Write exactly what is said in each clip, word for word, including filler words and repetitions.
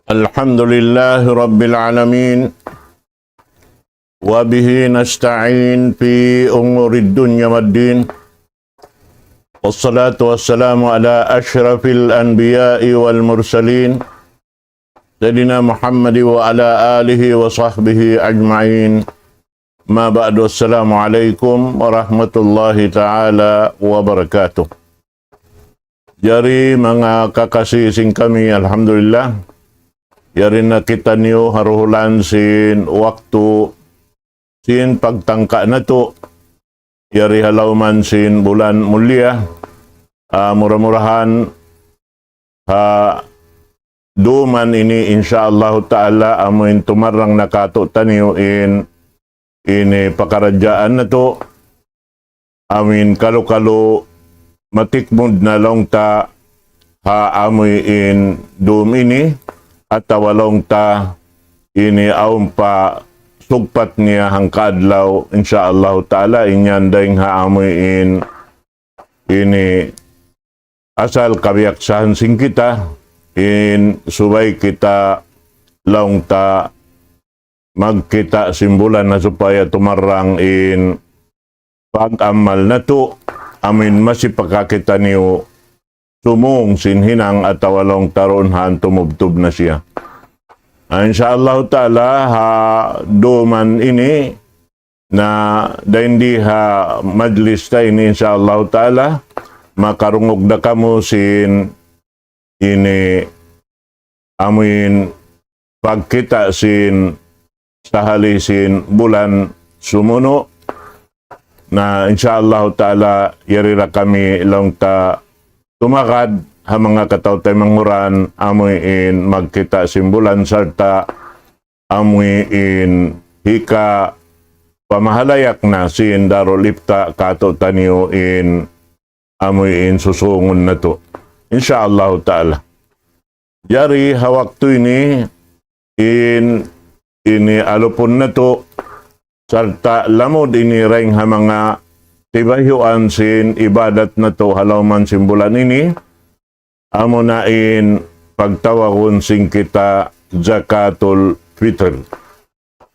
الحمد لله رب العالمين، وبه نستعين في أمور الدنيا والدين، والصلاة والسلام على أشرف الأنبياء والمرسلين، سيدنا محمد وعلى آله وصحبه أجمعين. ما بعد، السلام عليكم ورحمة الله تعالى وبركاته. Jari manga kakasi sin kami, alhamdulillah, yari na kitaniyu ha duhulan sin waktu sin pagtangka natu', yari ha lawm sin bulan mulia. Ah, mura-murahan ha dum ini, insya Allah ta'ala, amuin tumarrang na kātu'niyu in ini pakaradjaan natu', amuin kalu-kalu matikmud na laung ta ha amuin dum ini, atawa laung ta ini awn pa sugpat niya hangka adlaw, insya Allah ta'ala, in yan dayng ha amuin ini asal kabiyaksahan sin kita, in subay kita laung ta magkita' sin bulan na supaya tumarrang in pag-amal natu', amuin masi pa kitaniyu sumung sin hinang atawa laung ta duun ha tumubtub na siya. Ah, insya Allah ta'ala, ha dum ini, na dayng di ha majlis ta ini, insya Allah ta'ala, makarungug da kamu sin ini amuin pagkita' sin sahali sin bulan sumunu'. Na insya Allah ta'ala, yari da kami laung ta tumagad ha manga kataw-taymanghuran amuin magkita' sin bulan sarta' amuin hika pamahalayak na sin Darul Ifta kātu'niyu in amuin susungun natu', insya Allah ta'ala. Jari ha waktu ini, in ini alupun natu' sarta' lamud ini dayng ha manga tibayhuan sin ibadat natu' ha lawm sin bulan ini, amuna in pagtawagun sin kita zakatul fitr.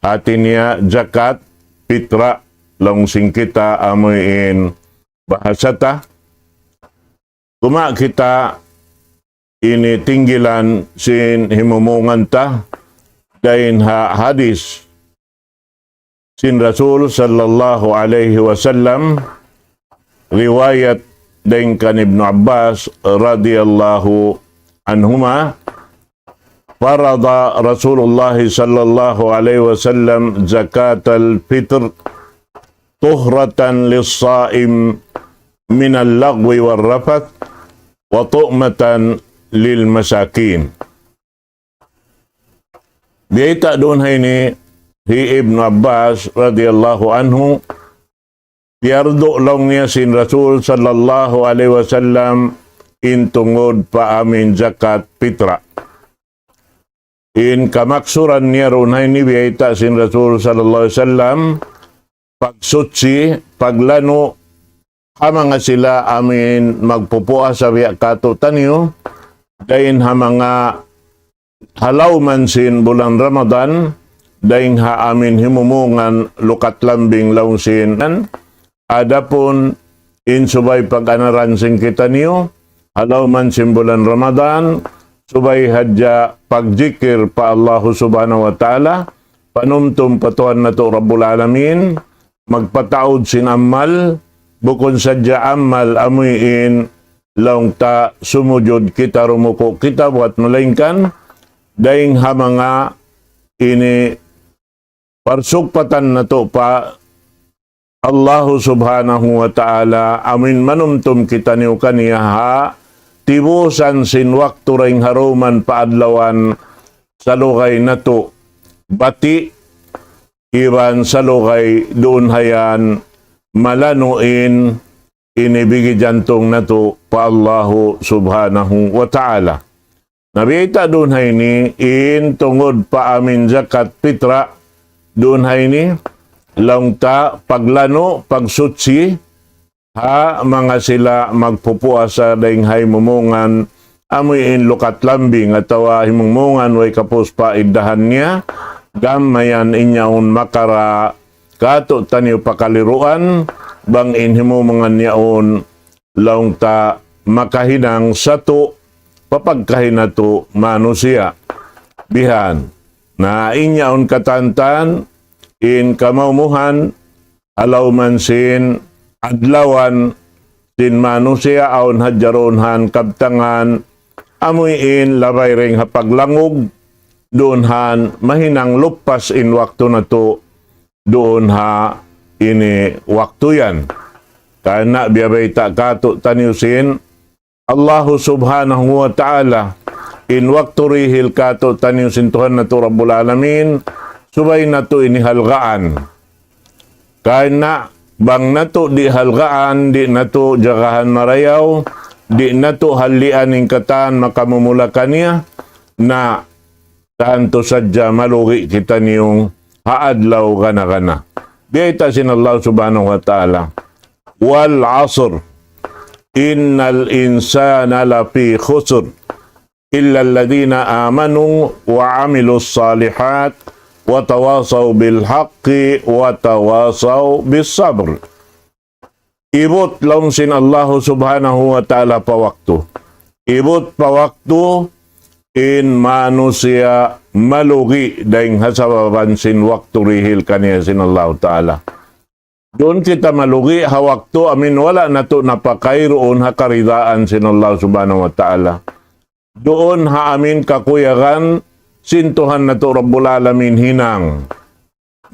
Hāti niya zakat, pitra, laung sin kita amuin bahasa ta. Kuma kita ini tinggilan sin himumungan ta dayng ha hadis sin Rasul sallallahu alayhi wasallam, riwayat dayng kan Ibnu Abbas radiyallahu anhuma, فرض رسول الله صلى الله عليه وسلم زكاة الفطر طهرة للصائم من اللغو والرفث وطعمة للمساكين. Biyayta' duun ha ini hi Ibnu Abbas radiyallahu anhu, piyardu laung niya sin Rasul sallallahu alayhi wasallam in tungud pa amuin zakat pitra. In kamaksuran niya duun ha ini biyayta' sin Rasul sallallahu alayhi wasallam, pagsuchi, paglanu', ha manga sila amuin magpupuasa biya' kātu'niyu, dayng ha manga ha lawm sin bulan Ramadan, dayng ha amuin himumungan lukat lambing laung sin. Adapun in subay pag-anaran sin kitaniyu, ha lawm sin bulan Ramadan, subay hadja pagjikir pa Allahu Subhanahu wa Ta'ala, panumtum pa Tuhan natu' Rabbul Alamin, magpataud sin amal, bukun sadja amal amuin laung ta sumujud kita, rumuku' kita buat malaingkan dayng ha manga ini parsugpatan natu' pa Allahu Subhanahu wa Ta'ala, amuin manumtum kitaniyu kaniya ha tibusan sin waktu dayng ha duman pa adlawan salugay natu' bati', iban salugay duun ha yan malanu' in ini bigi jantung natu' pa Allahu Subhanahu wa Ta'ala. Na biyayta' duun ha ini in tungud pa amuin zakat pitra duun ha ini, laung ta paglanu', pagsuchi, ha manga sila magpupuasa dayng ha himumungan amuin lukat lambing atawa himungmungan way kapus pa iddahan niya, gam mayan in yaun makara katu' taniyu pakaliruan, bang in himumungan yaun laung ta makahinang satu' papagkahi natu' manusiya'. Bihan. Na in yaun katantan, in kamaumuhan, alawman sin adlawan sin manusiya' awn hadjarun han kabtangan, amuin labay ring ha paglangug, duun han mahinang lupas in waktu natu', duun ha ini waktu yan. Karna' biyabayta' katu' taniyu sin Allahu Subhanahu wa Ta'ala, in waktu rihil katu' taniyu sin Tuhan natu' Rabbul Alamin, subay natu' ini halgaan. Karna' bang natu' di' halgaan, di' natu' jagahan marayaw, di' natu' hallian in katan makamumula kaniya, na tantu sadja malugi' kitaniyu ha adlaw gana-gana. Biyayta' sin Allah Subhanahu wa Ta'ala, والعصر إن الإنسان لفي خسر إلا الذين آمنوا وعملوا الصالحات وتواصوا بالحق وتواصوا بالصبر. Ibut laung sin Allahu Subhanahu wa Ta'ala pa waktu. Ibut pa waktu in manusiya' malugi' dayng ha sababan sin waktu rihil kaniya sin Allahu Ta'ala. Duun kita malugi' ha waktu amin wala' natu' napakayruun ha karidaan sin Allah Subhanahu wa Ta'ala. Duun ha amin kakuyagan sin Tuhan natu' Rabbul Alamin hinang.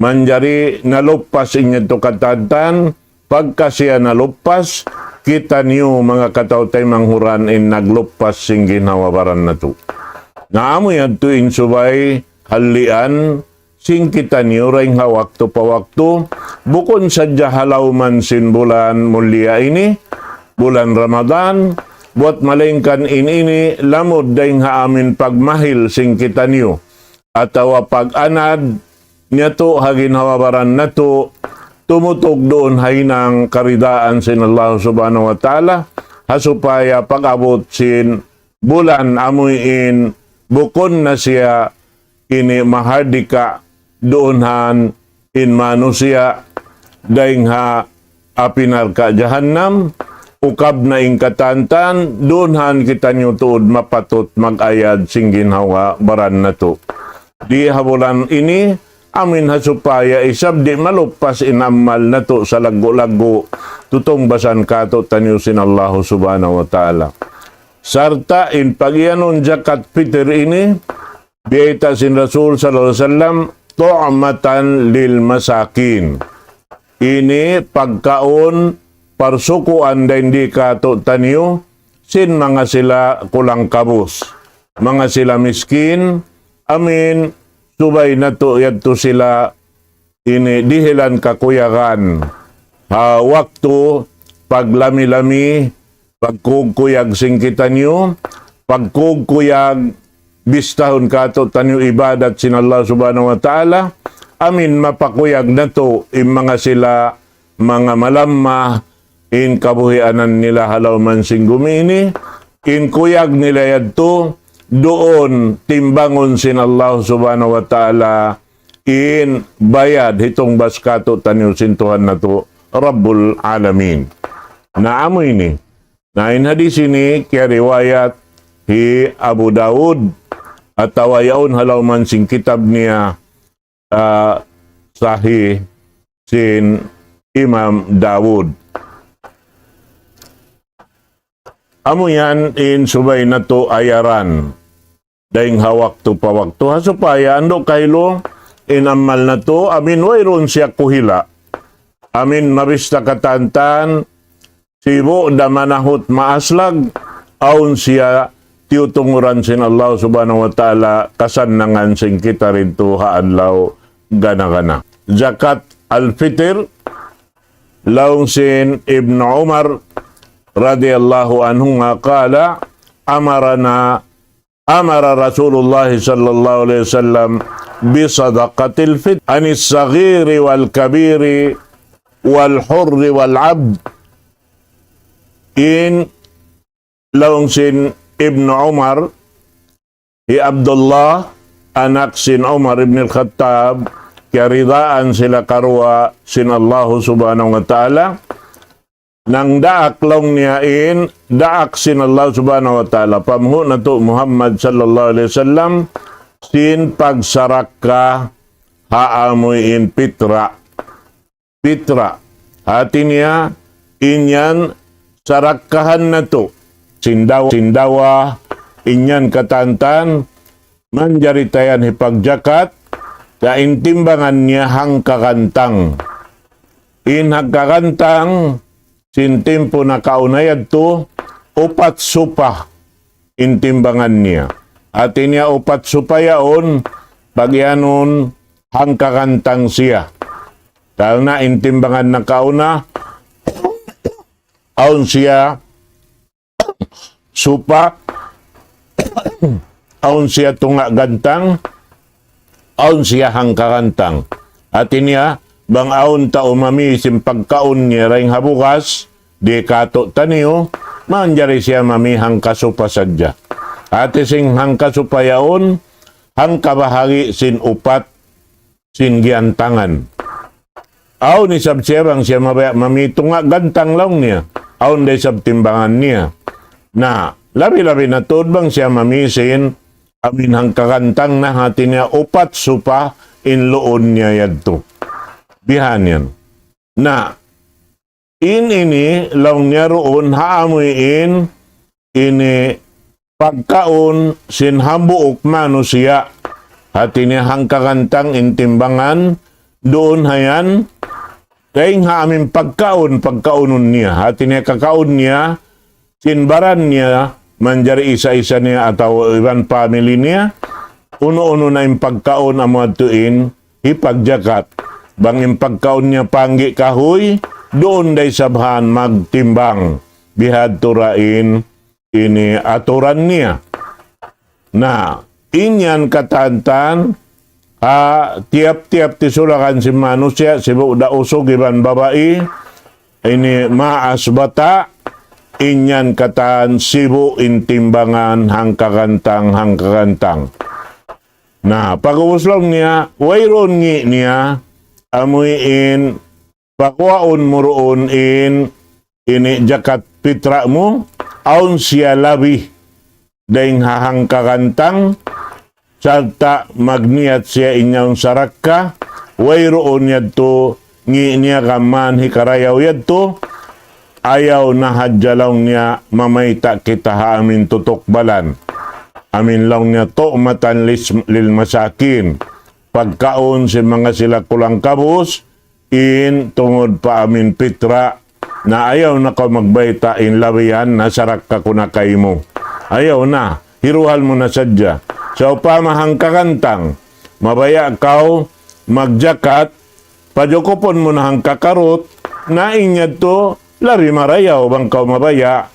Manjari nalupas in yadtu katantan, pagka siya nalupas, kitaniyu manga kataw-taymanghuran in naglupas sin ginhawa-baran natu'. Na amu yadtu in subay hallian sin kitaniyu dayng ha waktu pa waktu, bukun sadja ha lawman sin bulan mulia ini, bulan Ramadan, buwat malaingkan in ini lamud dayng ha amin pagmahil sin kitaniyu, atawa pag-anad niyatu' ha ginhawa-baran natu', tumutug duun ha hinang karidaan sin Allah Subhanahu wa Ta'ala, ha supaya pag-abut sin bulan amuin bukun na siya ini mahardika duun han in manusiya' dayng ha api narka' jahannam, ukab na in katantan, duun han kitaniyu tuud mapatut mag-ayad sin ginhawa-baran natu'. Di ha bulan ini, amin ha supaya isab di' malupas in amal natu' salaggu'-laggu', tutungbasan katu' taniyu sin Allahu Subhanahu wa Ta'ala. Sarta' in pagiyanun jakat fitr ini, biyayta' sin Rasul sallallahu alayhi wasallam, طعمة للمساكين. Ini pagkaun parsukuan dayn di katu' taniyu sin manga sila kulang-kabus, manga sila miskin, amin subay natu' yadtu sila ini dihilan kakuyagan. Ha waktu paglami-lami, pagkugkuyag sin kitaniyu, pagkugkuyag bistahun katu' taniyu ibadat sin Allah Subhanahu wa Ta'ala, amin mapakuyag natu' in manga sila manga malamma in kabuhianan nila ha lawman sin gumi ini, in kuyag nila yadtu, duun timbangun sin Allah Subhanahu wa Ta'ala, in bayad hitungbas katu' taniyu sin Tuhan natu' Rabbul Alamin. Na amu ini. Na in hadis ini kiyariwayat hi Abu Dawud atawa yaun ha lawman sin kitab niya, ah, Sahih sin Imam Dawud. Amu yan in subay natu' ayaran dayng ha waktu pa waktu, ha supaya andu' kahilu in amal natu', amin wayruun siya kuhila', amin mabista katantan, sibu' da manahut maaslag, awn siya tiyutunguran sin Allah Subhanahu wa Ta'ala kasannangan sin kita didtu ha adlaw gana-gana. Zakat al-fitr, laung sin Ibn Umar radiyallahu anhuma qala, أمرنا أمر رسول الله صلى الله عليه وسلم بصدقة الفطر عن الصغير والكبير والحر والعبد. In laung sin ibn Umar, hi Abdullah, anak sin Umar ibn al-Khattab, kiyaridaan sila karuwa sin Allahu Subhanahu wa Ta'ala, nang daak laung niya in, daak sin Allah Subhanahu wa Ta'ala, panghu' natu' Muhammad sallallahu alayhi wasallam, sin pagsarakka ha amuin pitra. Pitra. Hati niya, in yan sarakkahan natu'. Sin dawa, sin dawa, in yan katantan, manjari ta yan hipagjakat, sa' in timbangan niya hangka gantang. In hangka gantang, sin timpu nakauna yadtu, upat supa in timbangan niya. Hati niya upat supa yaun, pag-iyanun hangka gantang siya. Karna' in timbangan nakauna, awn siya supa, awn siya tunga' gantang, awn siya hangka gantang. Hati niya, bang awn tau mami sin pagkaun niya dayn ha bugas, di' katu' taniyu, manjari siya mami hangka supa sadja. Hati sin hangka supa yaun, hangka bahagi' sin upat sin giyantangan. Awn isab siya bang siya mabaya' mami tunga' gantang laung niya. Awn da isab timbangan niya. Na, labi-labi na tuud bang siya mami sin amuin hangka gantang na hati niya upat supa in luun niya yadtu. Bihan yan. Na, in ini laung niya duun ha amuin ini pagkaun sin hambuuk manusiya'. Hati niya hangka gantang in timbangan duun ha yan. Dayn ha amuin pagkaun, pagkaunun niya. Hati niya kakaun niya, sin baran niya, manjari isa-isa niya atawa iban family niya. Unu-unu na in pagkaun amu yadtu in hipagjakat. Bang in pagkaun niya panggi' kahuy, duun da isab han magtimbang. Bihadtu ra in ini aturan niya. Na, in yan katantan, ha tiyap-tiyap tisulakan sin manusiya', sibu' da usug iban babai, ini maas bata', in yan katan sibu' in timbangan hangka gantang, hangka gantang. Na, pag'ubus laung niya, wayruun ngi' niya, amuin, paguwaun mu duun in, ini jakat pitra mu, awn siya labi dayn ha hangka gantang, sarta' magniyat siya in yaun sarakka, wayruun yadtu ngi' niya kaman hikarayaw yadtu, ayaw na hadja laung niya mamayta' kita ha amuin tutukbalan. Amuin laung niya tu'matan lis-, lil masakin. Pagkaun sin manga sila kulang-kabus, in tungud pa amuin pitra, na ayaw na kaw magbayta' in labi yan na sarakka ku na kaymu. Ayaw na, hiruhal mu na sadja. Sawpama hangka gantang, mabaya' kaw magjakat, pajukupun mu na hangka karut, na in yadtu labi marayaw bang kaw mabaya',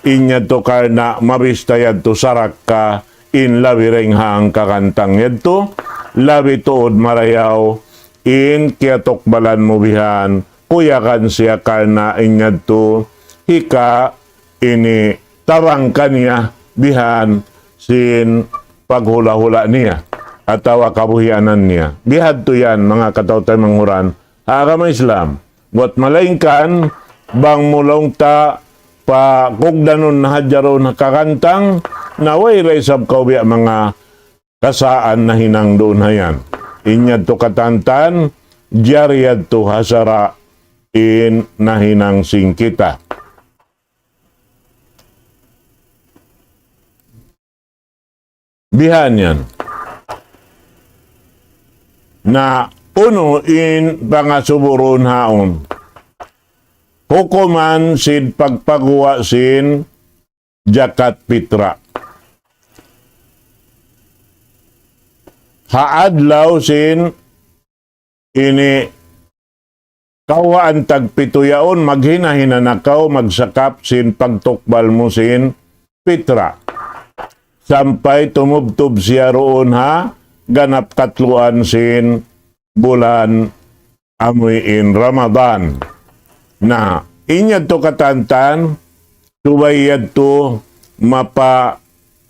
in yadtu karna' mabista yadtu sarakka, in labi dayn ha hangka gantang yadtu, labi tuud marayaw, in kiyatukbalan mu bihan, kuyagan siya karna' in yadtu, hika ini tabang kaniya bihan sin paghula'-hula' niya, atawa kabuhianan niya. Bihadtu yan, manga kataw-taymanghuran, ha agama Islam. Buwat malaingkan, bang mu laung ta pakugdanun na hadja duun ha kagantang, na way da isab kaw biya' manga kasaan nahinang duun ha yan. In yadtu katantan, jari yadtu ha sara' in nahinang sin kita. Bihan yan. Na unu in pangasubu duun haun. Hukuman sin pagpaguwa' sin jakat pitra. Ha adlaw sin ini kawhaan tagpitu yaun, maghina-hina na kaw, magsakap sin pagtukbal mu sin pitra. Sampay tumubtub siya duun ha ganap katluan sin bulan amuin Ramadan. Na, in yadtu katantan, subay yadtu mapa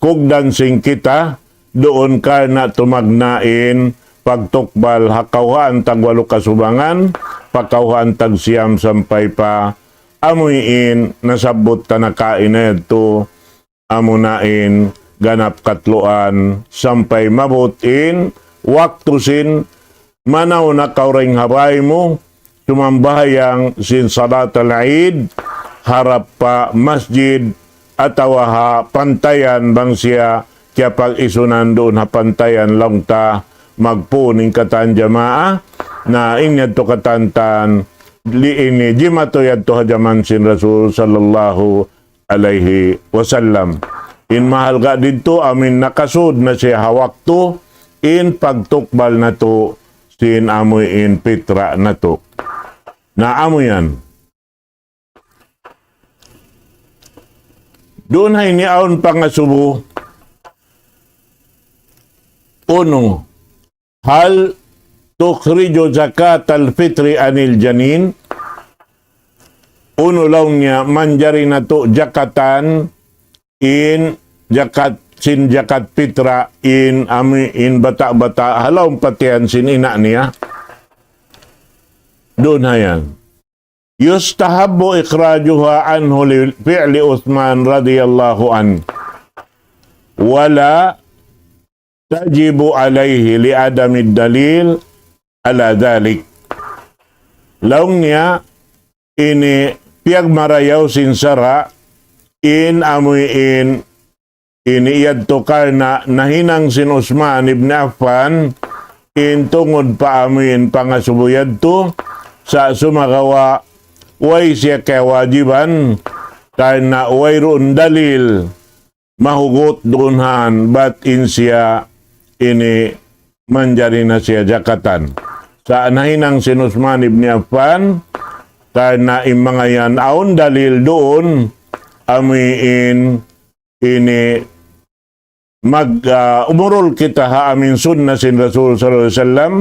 pugdan sin kita, duun karna' tumagna' in pagtukbal ha kawhaan tagwalu kasubangan, pa kawhaan tagsiyam sampay pa amuin nasabbut ta na kaina yadtu, amuna in ganap katluan sampay maabut in waktu sin manaw na kaw dayn ha bāy mu, sumambahayang sin salat al-Eid, harap pa masjid, atawa ha pantayan bang siya kiyapag-isunan duun ha pantayan laung ta magpūn in katan jamaa, na in yadtu katantan, li ini jimatu yadtu ha jaman sin Rasul sallallahu alayhi wasallam. In mahalga' didtu amuin nakasud na siya ha waktu, in pagtukbal natu' sin amuin pitra natu'. Na amu yan. Duun ha ini awn pangasubu, unu, هل تخرج زكاة الفطر عن الجنين؟ Unu laung niya manjari natu' jakatan in jakat sin jakat pitra in amuin bata'-bata' ha lawm patihan sin ina' niya. Duun ha yan. يستحب إخراجها عنه لفعل عثمان رضي الله عنه، ولا تجب عليه لعدم الدليل على ذلك. Laung niya, ini piyagmarayaw sin sara', in amuin ini yadtu karna' nahinang sin Usman ibn Affan, in tungud pa amuin pangasubu yadtu, sa' sumagawa' way siya kiyawajiban, karna' wayruun dalil mahugut duun han bat in siya ini manjari na siya jakatan. Sa' nahinang sin Usman ibn Affan, karna' in manga yan awn dalil duun, amuin ini mag, ah, umurul kita ha amuin sunna sin Rasul sallallahu alayhi wasallam,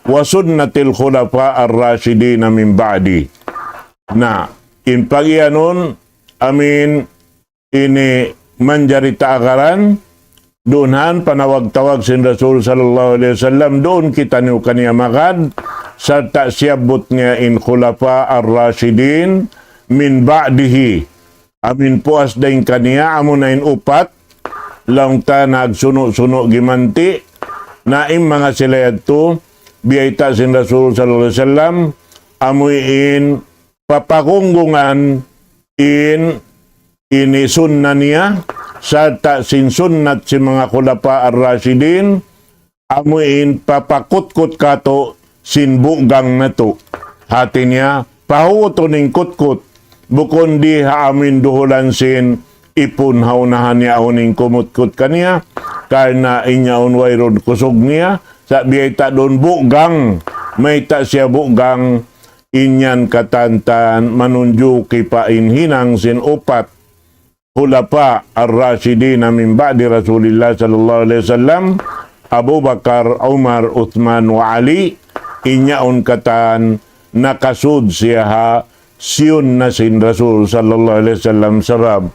وسنة الخلفاء الراشدين من بعدي. Na, in pag-iyanun, amuin ini manjari ta agaran, duun han panawag-tawag sin Rasul sallallahu alayhi wasallam, duun kitaniyu kaniya magad, sarta' siyabbut niya in khulafa ar-rashidin min ba'dihi. Amuin puas dayn kaniya, amuna in upat, laung ta nagsunu'-sunu' gimanti', na in manga sila yadtu, biyayta' sin Rasul sallallahu alayhi wasallam, amuin papagunggungan in ini sunna niya, sarta' sin sunnat sin manga khulafa ar-rashidin, amuin papakutkut katu' sin bugang natu'. Hati niya, pahutun in kutkut, bukun di ha amuin duhulan sin ipun ha unahan niya awn in kumutkut kaniya, karna' in yaun wayruun kusug niya, sa' biyayta' duun bugang, mayta' siya bugang, in yan katantan manunjuki pa in hinang sin upat khulafa ar-rashidin min ba'di Rasulillah sallallahu alayhi wasallam, Abu Bakar, Umar, Uthman, wa Ali, in yaun katan nakasud siya ha sunna sin Rasul sallallahu alayhi wasallam sabab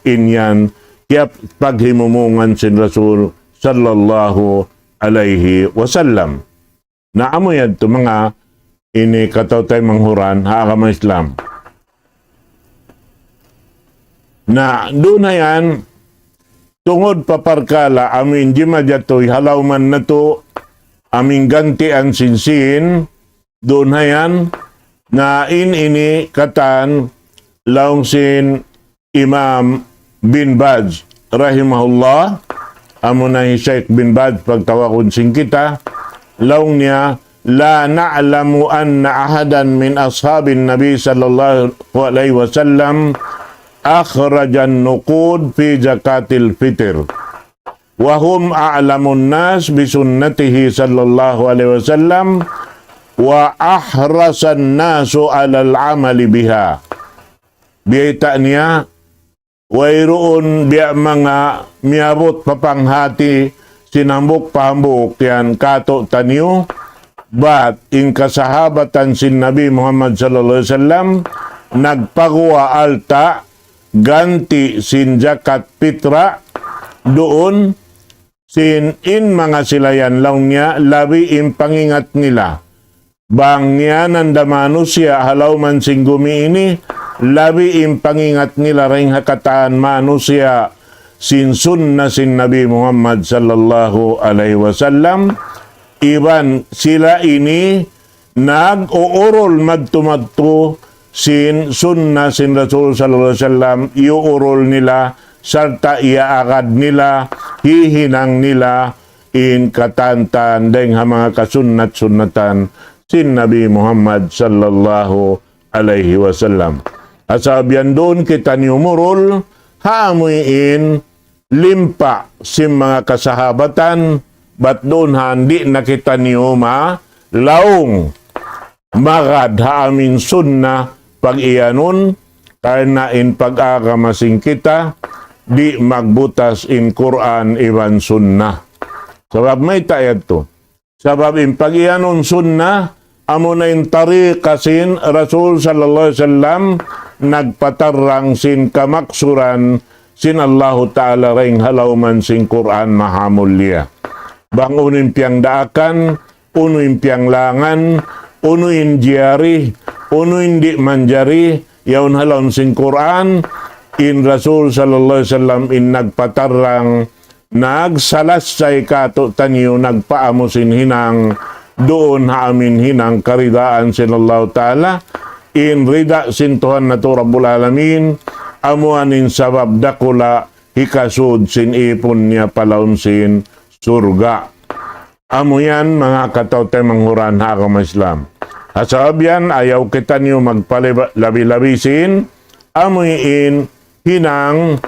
in yan kiyapaghimumungan sin Rasul sallallahu alayhi wasallam. Na amu yadtu manga ini kataw-taymanghuran ha agama Islam. Na duun na yan, tungud pa parkala' amuin jimajatu ha lawman natu', amuin gantian sin sīn, duun na yan, na in ini katan laung sin Imam bin Baz rahimahullah, amuna hi Sheikh bin Baz pagtawagun sin kita, laung niya, لا نعلم أن أحدا من أصحاب النبي صلى الله عليه وسلم أخرج النقود في زكاة الفطر، وهم أعلم الناس بسنته صلى الله عليه وسلم وأحرص الناس على العمل بها. Biyayta' niya, wayruun biya' manga miyabut pa panghati sin hambuuk pa hambuuk yan katu'taniyu, bat in kasahabatan sin Nabi Muhammad sallallahu alayhi wasallam nagpaguwa' alta' ganti' sin jakat pitra, duun sin in manga sila yan laung niya, labi in pangingat nila. Bang niya nanda manusiya' ha lawm sin gumi ini, labi in pangingat nila dayn ha katan manusiya' sin sunna sin Nabi Muhammad sallallahu alayhi wasallam, iban sila ini nag-uurul madtu-madtu sin sunna sin Rasul sallallahu alayhi wasallam, iyuurul nila, sarta' iyaagad nila, hihinang nila, in katantan dayn ha manga kasunnat-sunnatan sin Nabi Muhammad sallallahu alayhi wasallam. Sabab yan duun kitaniyu umurul, ha amuin limpa sin manga kasahabatan, bat duun ha di' na kitaniyu malaung magad ha amin sunna pag-iyanun, karna' in pag-agama sin kita, di' magbutas in Qur'an iban sunna. Sabab mayta' yadtu? Sabab in pag-iyanun sunna, amuna in tariqa sin Rasul sallallahu alayhi wasallam, nagpatarrang sin kamaksuran sin Allahu Ta'ala dayn ha lawm sin Qur'an mahamulliya. Bang unu in piyangdaakan, unu in piyanglangan, unu in jari, unu in di' manjari, yaun ha lawm sin Qur'an, in Rasul sallallahu alayhi wasallam in nagpatarrang, nagsalassay kātu'niyu, nagpaamu sin hinang, duun ha amin hinang karidaan sin Allahu Ta'ala, in rida sin Tuhan natu' Rabbul Alamin, amuan in sabab dakula' hikasud sin ipun niya pa lawm sin surga'. Amu yan, manga kataw-taymanghuran ha agama Islam. Ha sabab yan, ayaw kitaniyu magpalabi-labi sin, amuin hinang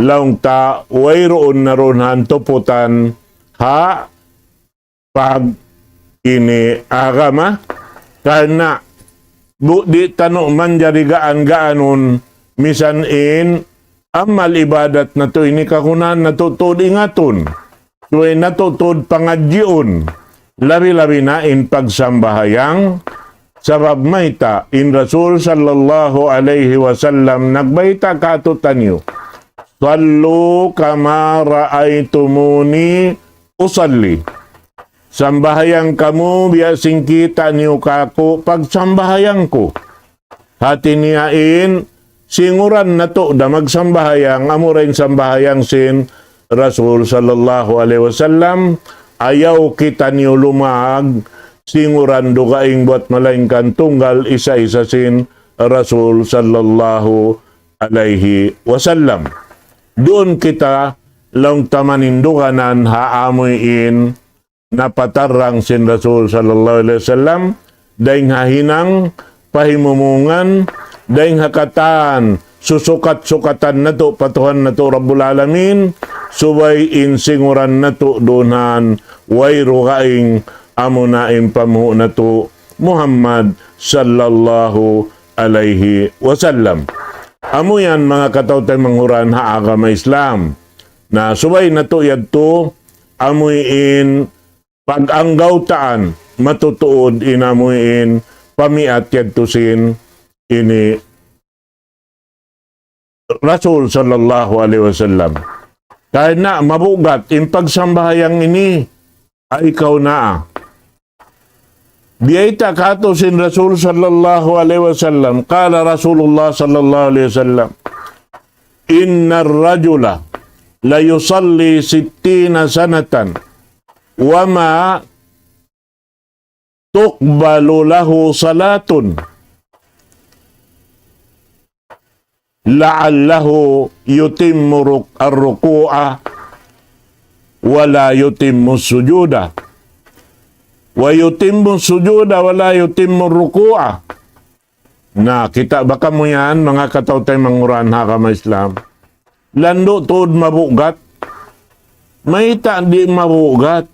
laung ta wayruun na duun hantuputan ha pag ini agama, karna' bu-, di' tanu manjari gaan-gaanun, misan in amal ibadat natu' ini kagunahan natu' tuud ingatun. Subay natu' tuud pangadjiun. Labi-labi na in pagsambahayang, sabab mayta' in Rasul sallallahu alayhi wasallam nagbayta' kātu'niyu, "صلوا كما رأيتموني أصلي." Sambahayang kamu biya' sin kita' niyu kāku' pagsambahayang ku. Hati niya in, singuran natu' da magsambahayang, amura in sambahayang sin Rasul sallallahu alayhi wasallam, ayaw kitaniyu lumag, singuran dugaing buwat malaingkan tunggal isa-isa sin Rasul sallallahu alayhi wasallam. Duun kita laung ta maninduganan ha amuin napatarrang sin Rasul sallallahu alayhi wasallam, dayng ha hinang pahimumungan, dayng ha katan susukat-sukatan natu' pa Tuhan natu' Rabbul Alamin, subay in singuran natu' duun ha wayruun gaing amuna in pamuhu' natu' Muhammad sallallahu alayhi wasallam. Amu yan manga kataw-taymanghuran ha agama Islam. Na subay natu' yadtu amuin pag-anggawtaan, matutuud in amuin pamiat yadtu sin ini Rasul sallallahu alayhi wasallam. Karna' mabugat in pagsambahayang ini, ay kaw na. Biyayta' kātu' sin Rasul sallallahu alayhi wasallam, قال رسول الله صلى الله عليه وسلم: إن الرجل ليصلي ستين سنة وما تقبل له صلاة لعله يتم رك-، الركوع ولا يتم السجود، ويتم السجود ولا يتم الركوع. Na, kita' ba kamu yan, manga kataw-taymanghuran ha agama Islam? Landu' tuud mabugat. Mayta' di' mabugat?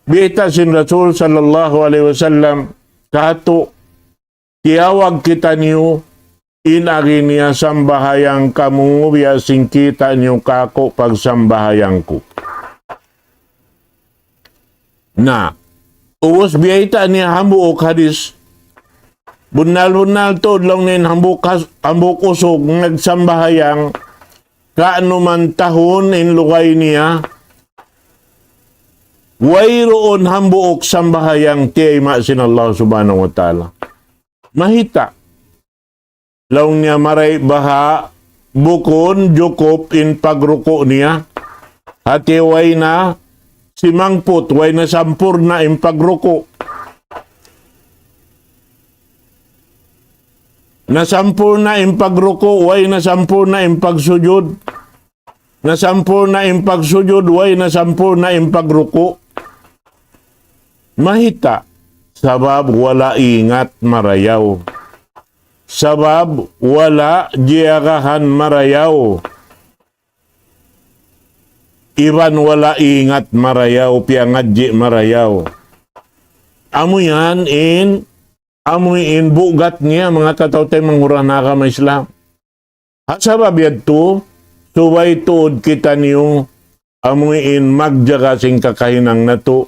Biyayta' sin Rasul sallallahu alayhi wasallam, kātu', tiyawag kitaniyu, in agi niya sambahayang kamu biya' sin kita' niyu kāku' pagsambahayang ku. Na, ubus biyayta' niya hambuuk hadis. Bunnal-bunnal tuud laung niya in hambuuk has-, hambuuk usug nagsambahayang, ka'numan tahun in lugay niya, wayruun hambuuk sambahayang tiyayma' sin Allah Subhanahu wa Ta'ala. Mahita'. Laung niya marayaw baha', bukun jukup in pagruku' niya. Hati way na simangput, way na sampurna' in pagruku'. Nasampurna' in pagruku', way nasampurna' in pagsujud. Nasampurna' in pagsujud, way nasampurna' in pagruku'. Mahita', sabab wala' ingat marayaw. Sabab wala' jiyagahan marayaw. Iban wala' ingat marayaw, piyangadji' marayaw. Amu yan in, amu in bugat niya, manga kataw-taymanghuran ha agama Islam. Ha sabab yadtu, subay tuud kitaniyu amu in magjaga sin kakahinang natu'.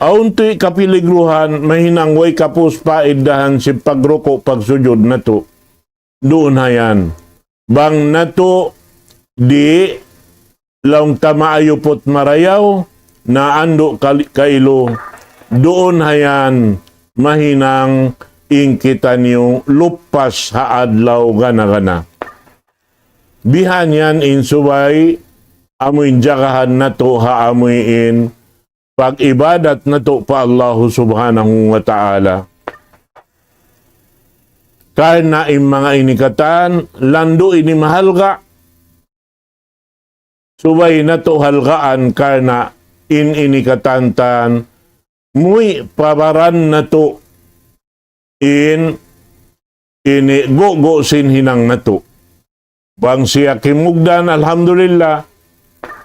Awn tuud kapiligruhan, mahinang way kapus paidahan sin pagruku', pagsujud natu'. Duun hayan. Bang natu' di' laung ta maayuput marayaw, na andu' kali-, kailu, duun hayan mahinang in kitaniyu lupas ha adlaw gana-gana. Bihan yan in subay amu in jagahan natu' ha amu in pag-ibadat natu' pa Allahu Subhanahu wa Ta'ala. Karna' in manga ini katan, landu' ini mahalga', subay natu' halgaan karna' in ini katantan, muwi' pa baran natu' in ini gugu' sin hinang natu'. Bang siya kimugdan, alhamdulillah.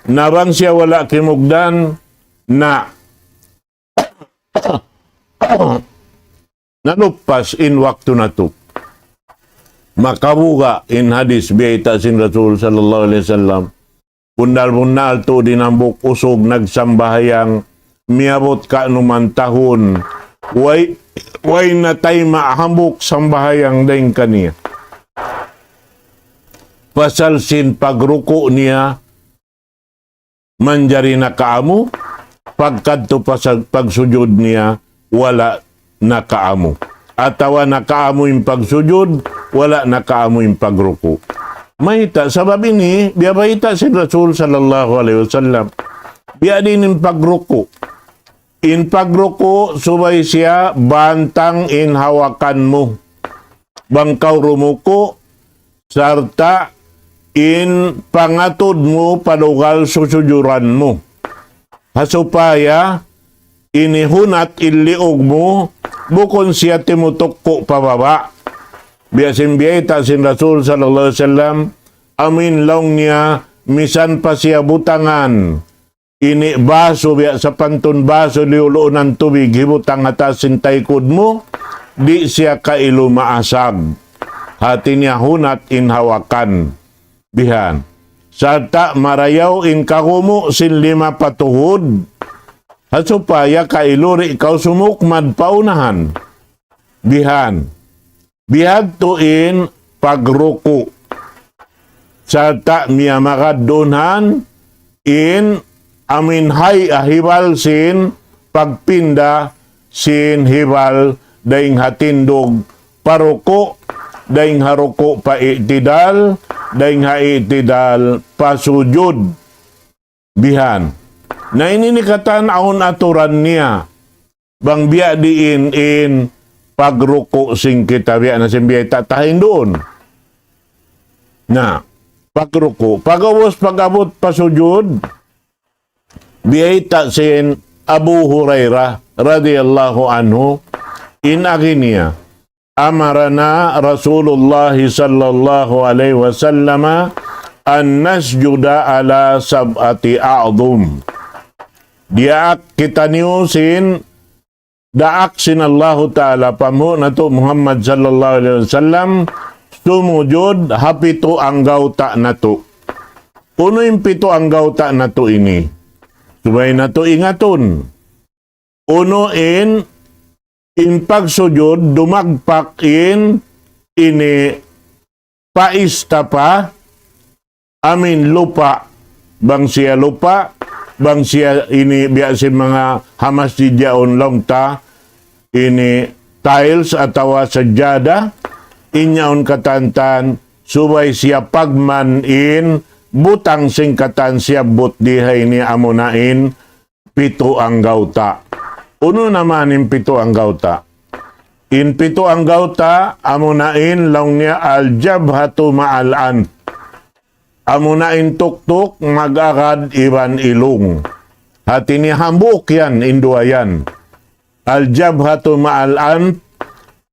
Na bang siya wala' kimugdan, na nalupas in waktu natu'. Makabuga' in hadis biyayta' sin Rasul sallallahu alayhi wasallam. Bunnal-bunnal tuud in hambuuk usug nagsambahayang, miyabut ka'numan tahun, way, way natayma' hambuuk sambahayang dayn kaniya. Pasal sin pagruku' niya, manjari nakaamu, pagkadtu pasal pagsujud niya, wala' nakaamu. Atawa nakaamu in pagsujud, wala' nakaamu in pagruku'. Mayta', sabab ini, biya' bayta' sin Rasul sallallahu alayhi wasallam. Biya' diin in pagruku'. In pagruku', subay siya bantang in hawakan mu. Bang kaw rumuku', sarta' in pangatud mu pa lugal susujuran mu. Ha supaya ini hunat in liug mu, bukun siya timutukku' pa baba'. Biya' sin biyayta' sin Rasul sallallahu alayhi wasallam, amu in laung niya, misan pa siya butangan ini basu biya' sapantun basu liyuluunan tubig hibutang ha taas sin taykud mu, di' siya kailu maasag. Hati niya hunat in hawakan. Bihan. Sarta' marayaw in kagumu' sin lima pa tuhud. Ha supaya kailu di' kaw sumukmad pa unahan. Bihan. Bihadtu in pagruku'. Sarta' miyamagad duun han in amin hay ahibal sin pagpinda sin hibal dayn ha tindug pa ruku', dayn ha ruku' pa i'tidal, dayn ha i'tidal pa sujud. Bihan. Na ini ini katan awn aturan niya. Bang biya' diin in pagruku' sin kita biya' na sin biyayta' ta ha induun. Na, pagruku'. Pag'ubus pag-abut pa sujud, biyayta' sin Abu Hurairah radiyallahu anhu, in agi niya, أمرنا رسول الله صلى الله عليه وسلم أن نسجد على سبعة أعظم. Diyaak kitaniyu sin daak sin Allahu Ta'ala pa Nabi natu' Muhammad sallallahu alayhi wasallam, sumujud ha pitu anggawta' natu'. Unu in pitu anggawta' natu' ini? Subay natu' ingatun. Unu in, in pagsujud, dumagpak in, ini paista pa, amin lupa', bang siya lupa', bang siya ini biya' sin manga ha masjid yaun laung ta, ini tiles atawa sajjada, in yaun katan-katan, subay siya pagman in butang sin katan siyabbut di ha ini amuna in pitu anggawta'. Unu na man in pitu anggawta'? In pitu anggawta', amuna in laung niya al-jabhatu ma'al anf. Amuna in tuktuk mag-agad iban ilung. Hati niya hambuuk yan, in duwa yan. Al-jabhatu ma'al anf,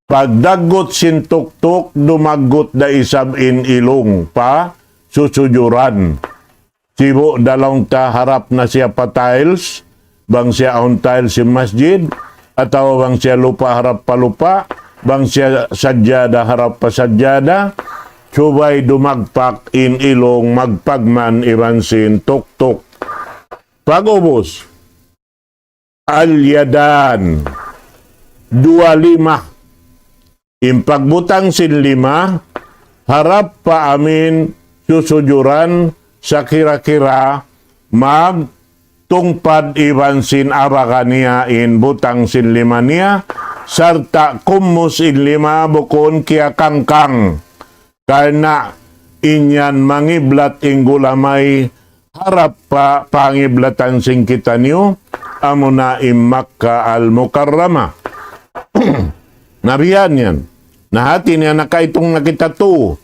pagdaggut sin tuktuk, dumaggut da isab in ilung pa susujuran. Sibu' da laung ta harap na siya pa tiles, bang siya awn tiles sin masjid, atawa bang siya lupa' harap pa lupa', bang siya sajjada harap pa sajjada, subay dumagpak in ilung magpagman iban sin tuktuk. Pag'ubus, al-yadan, duwa lima. In pagbutang sin lima, harap pa amin susujuran sakira-kira magtungpad iban sin abaga niya in butang sin lima niya, sarta' kummus in lima bukun kiyakangkang. Karna' in yan mangiblat in gulamay harap pa pangiblatan sin kitaniyu, amuna in Makkah Al-Mukarramah. Na bihan yan. Na hati niya nakaitung na kita tu.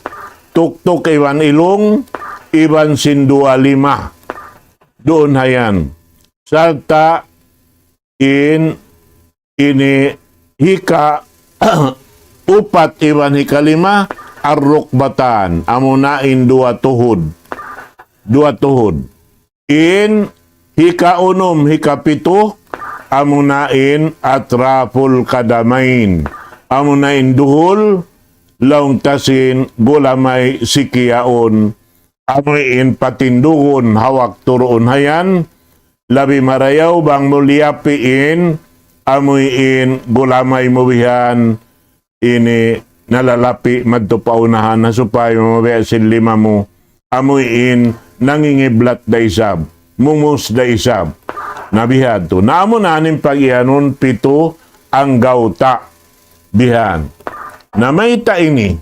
Tuktuk iban ilung, iban sin duwa lima. Duun ha yan. Sarta' in ini hika upat iban hikalima, ar-rukbatan, amuna in duwa tuhud. Duwa tuhud. In hikaunum, hikapitu, amuna in atraful qadamain. Amuna in duhul, laung ta sin gulamay siki yaun. Amu in patindugun ha waktu duun ha yan, labi marayaw bang mu liyapiin, amu in gulamay mu bihan, ini nalalapi madtu pa unahan, ha supaya mabiya' sin lima mu, amu in nangingiblat da isab, mumus da isab. Na bihan tu. Na amu na in pagiyanun pitu anggawta' bihan. Na mayta' ini,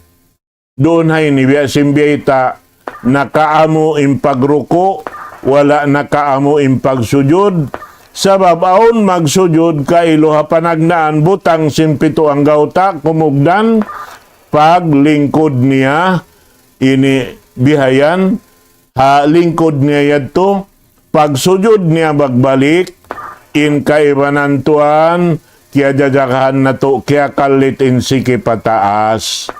duun ha ini biya' sin biyayta', nakaamu in pagruku', wala' nakaamu in pagsujud. Sabab awn magsujud kailu ha panagnaan butang sin pitu anggawta', kumugdan, paglingkud niya, ini bihayan, ha lingkud niya yadtu, pagsujud niya magbalik, in kaibanan tuwan, kiyajajagahan natu', kiyakallit in siki pataas.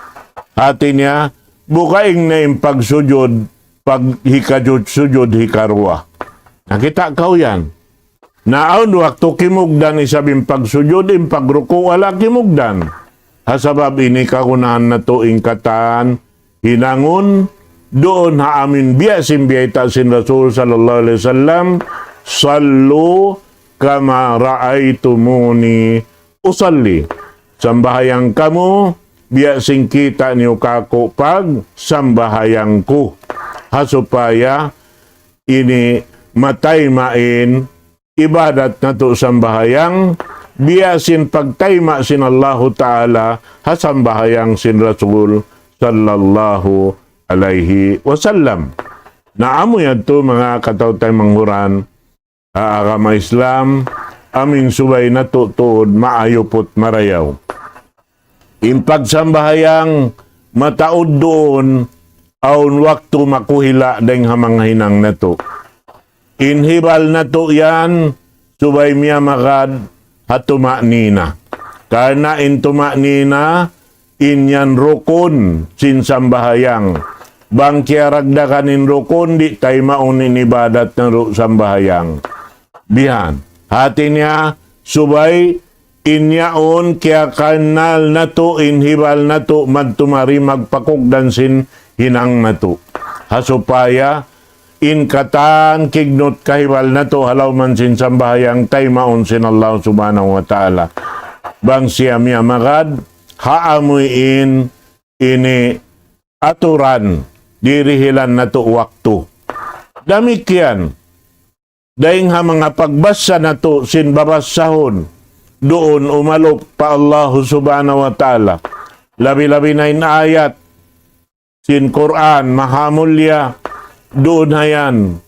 Hati niya, bukaing na in pagsujud, paghikajud-sujud hikaruwa. Nakita' kaw yan. Na awn waktu kimugdan isab in pagsujud, in pagruku' wala' kimugdan. Ha sabab ini kagunahan natu' in katan hinangun, duun ha amin biya' sin biyayta' sin Rasul sallallahu alayhi wasallam, "Sallu kama ra'aytumuni usalli." Sambahayang kamu, biya' sin kita' niyu kaku' pagsambahayang ku. Ha supaya ini mataymain ibadat natu' sambahayang, biya' sin pagtayma' sin Allahu Ta'ala ha sambahayang sin Rasul sallallahu alayhi wasallam. Na amu yadtu manga kataw-taymanghuran ha agama Islam, amin subay natu' tuud maayuput marayaw. In pagsambahayang mataud duun, awn waktu makuhila' dayng ha manga hinang natu'. In hibal natu' yan, subay miyamagad ha tuma'nina. Karna' in tuma'nina, in yan rukun sin sambahayang. Bang kiyaragdagan in rukun, di' taymaun in ibadat natu' sambahayang. Bihan. Hati niya, subay in yaun kiyakarnal natu', in hibal natu', madtu mari magpakugdan sin hinang natu'. Ha supaya in katan kignut kahibal natu' ha lawm sin sambahayang taymaun sin Allah Subhanahu wa Ta'ala. Bang siya miyamagad, ha amuin ini aturan, dirihilan natu' waktu. Damikkiyan, dayn ha manga pagbasa natu' sin babasahun, duun umalup pa Allahu Subhanahu wa Ta'ala. Labi-labi na in ayat sin Qur'an, mahamulya, duun ha yan.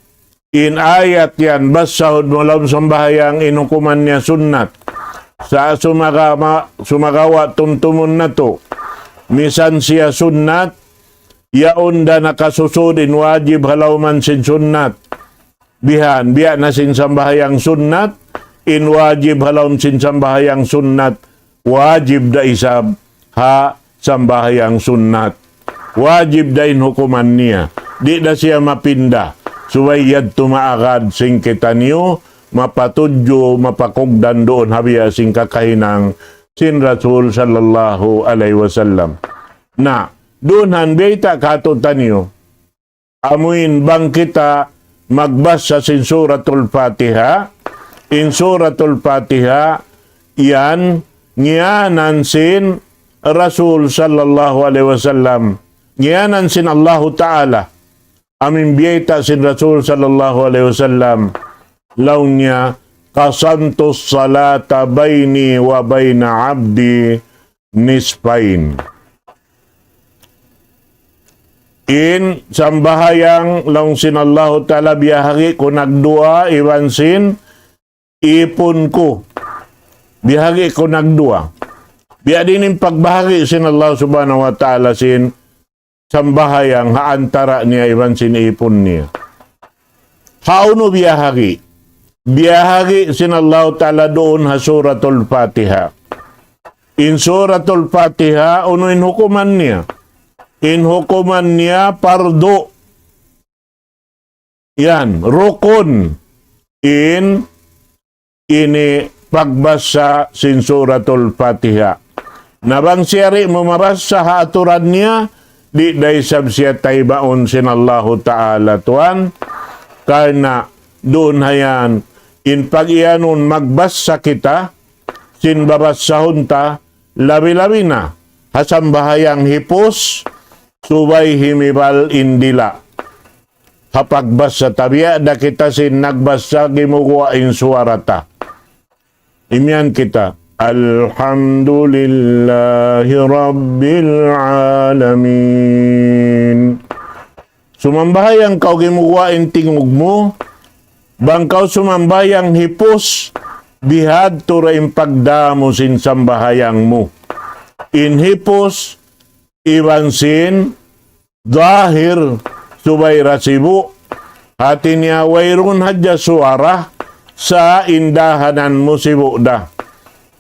In ayat yan, basahun mu lawm sambahayang in hukuman niya sunnat. Sa' sumagawa', sumagawa' tumtumun natu'. Misan siya sunnat, yaun da nakasusud in wajib ha lawman sin sunnat. Bihan, biya' na sin sambahayang sunnat, in wajib ha lawm sin sambahayang sunnat, wajib da isab ha sambahayang sunnat. Wajib da in hukuman niya. Di' da siya mapinda. Subay yadtu maagad sin kitaniyu, mapatudju, mapakugdan duun ha biya' sin kakahinang sin Rasul sallallahu alayhi wasallam. Na, duun han biyayta' kātu'niyu, amuin bang kita magbasa sin Suratul Fatiha, in Suratul Fatiha, yan, ngiyanan sin Rasul sallallahu alayhi wasallam, ngiyanan sin Allahu Ta'ala, amuin biyayta' sin Rasul sallallahu alayhi wasallam, laung niya, قسمت الصلاة بيني وبين عبدي نصفين. In sambahayang laung sin Allahu Ta'ala biyahagi' ku nagduwa iban sin ipun ku. Biyahagi' ku nagduwa. Biya' diin in pagbahagi' sin Allah Subhanahu wa Ta'ala sin sambahayang ha antara' niya iban sin ipun niya. Hawnu biyahagi'? Biyahagi' sin Allahu Ta'ala duun ha Suratul Fatiha. In Suratul Fatiha, unu in hukuman niya? In hukuman niya pardu. Yan, rukun. In ini pagbasa sin Suratul Fatiha. Na bang siya di' mu mabasa ha aturan niya, di' da isab siya taymaun sin Allahu Ta'ala tuwan. Karna' duun ha yan, in pag-iyanun magbasa kita, sin babasahun ta, labi-labi na ha sambahayang hipus, subay himibal in dila'. Ha pagbasa ta, biya' da kita sin nagbasa gimuguwa' in suwara ta. Imiyan kita, الحمد لله رب العالمين. Sumambahayang kaw gimuguwa' in tingug mu, bang kaw sumambahayang hipus, bihadtu ra in pagdamu sin sambahayang mu. In hipus, iban sin zahir, subay ra sibu'. Hati niya wayruun hadja suwara sa' in dahanan mu sibu' da.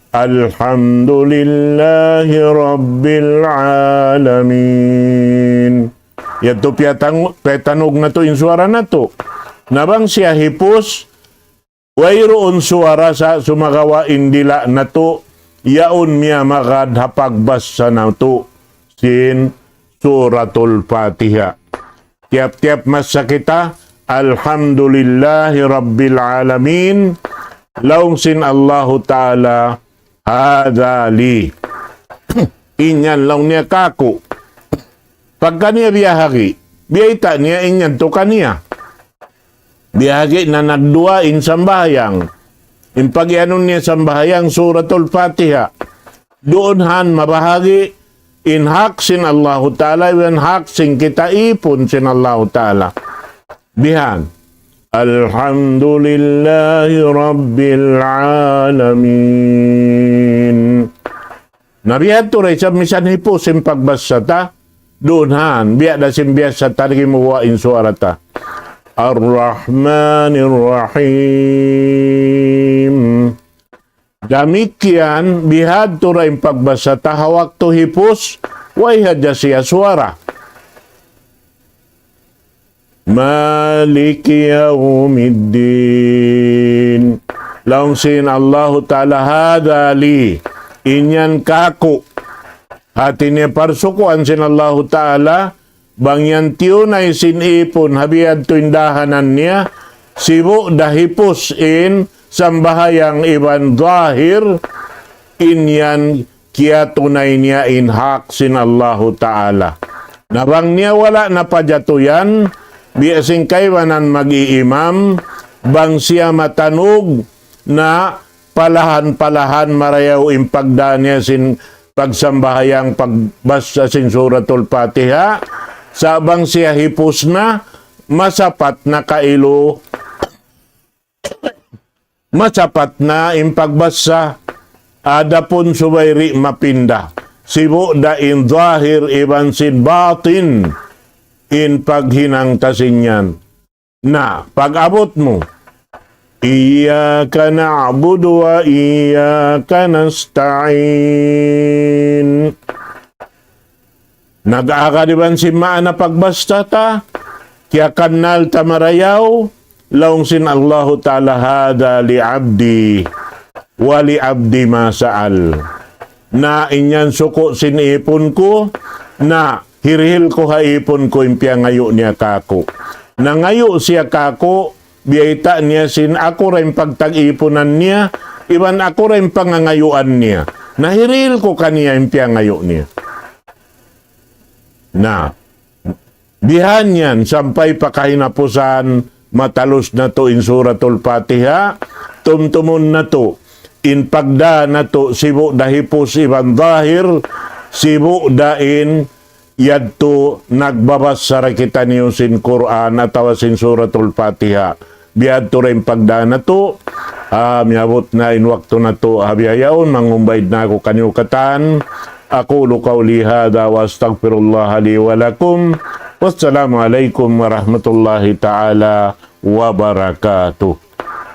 الحمد لله رب العالمين. Yadtu piyatangu-, piyatanug natu' in suwara natu'. Na bang siya hipus, wayruun suwara sa' sumagawa' in dila' natu', yaun miyamagad ha pagbasa natu' sin Suratul Fatiha. Tiyap-tiyap masa kita, الحمد لله رب العالمين, laung sin Allahu Ta'ala, هذا لي. In yan laung niya kāku'. Pagka niya biyahagi', biyayta' niya in yan tu kaniya. Biyahagi' na nagduwa in sambahayang. In pag-iyanun niya sambahayang Suratul Fatiha. Duun han mabahagi' in hak sin Allahu Ta'ala, iban hak sin kita ipun sin Allahu Ta'ala. Bihan. الحمد لله رب العالمين. Na bihadtu ra isab misan hipus in pagbasa ta, duun han, biya' da sin biyasa ta lagi muwa' in suwara ta. الرحمن الرحيم. Damikkiyan, bihadtu ra in pagbasa ta ha waktu hipus, way hadja siya suwara. مالك يوم الدين. Laung sin Allahu Ta'ala, هذا لي. In yan kāku'. Hati niya parsukuan sin Allahu Ta'ala, bang yan tiyunay sin ipun, ha bihadtu in dahanan niya, sibu' da hipus in sambahayang iban zahir, in yan kiyatunay niya in hak sin Allahu Ta'ala. Na bang niya wala' na pajatu yan, biya' sin kaibanan mag-iimam, bang siya matanug na palahan-palahan marayaw in pagdā niya sin pagsambahayang pagbasa sin Suratul Fatiha, sa' bang siya hipus na, masapat na kailu, masapat na in pagbasa, adapun subay di' mapinda. Sibu' da in zahir iban sin batin, in paghinang ta sin yan. Na, pag-abut mu, إياك نعبد وإياك نستعين. Nag-agad iban sin maana pagbasa ta, kiyakannal ta marayaw, laung sin Allahu Ta'ala, هذا لعبدي ولعبدي ما سأل. Na in yan suku' sin ipun ku, na hirihil ku ha ipun ku in piyangayu' niya kāku'. Nangayu' siya kāku', biyayta' niya sin aku da in pagtag-ipunan niya, iban aku da in pangangayuan niya. Na hirihil ku kaniya in piyangayu' niya. Na, bihan yan sampay pa kahinapusan, matalus natu' in Suratul Fatiha, tumtumun natu', in pagdā natu', sibu' da hipus iban zahir, sibu' da in yadtu nagbabasa da kitaniyu sin Qur'an atawa sin Suratul Fatiha. Biyadtu da in pagdā natu', ah, miyabut na in waktu natu', ha bihaun, mangumbaid na aku kaniyu katan. أقول قولي هذا وأستغفر الله لي ولكم. والسلام عليكم ورحمة الله تعالى وبركاته.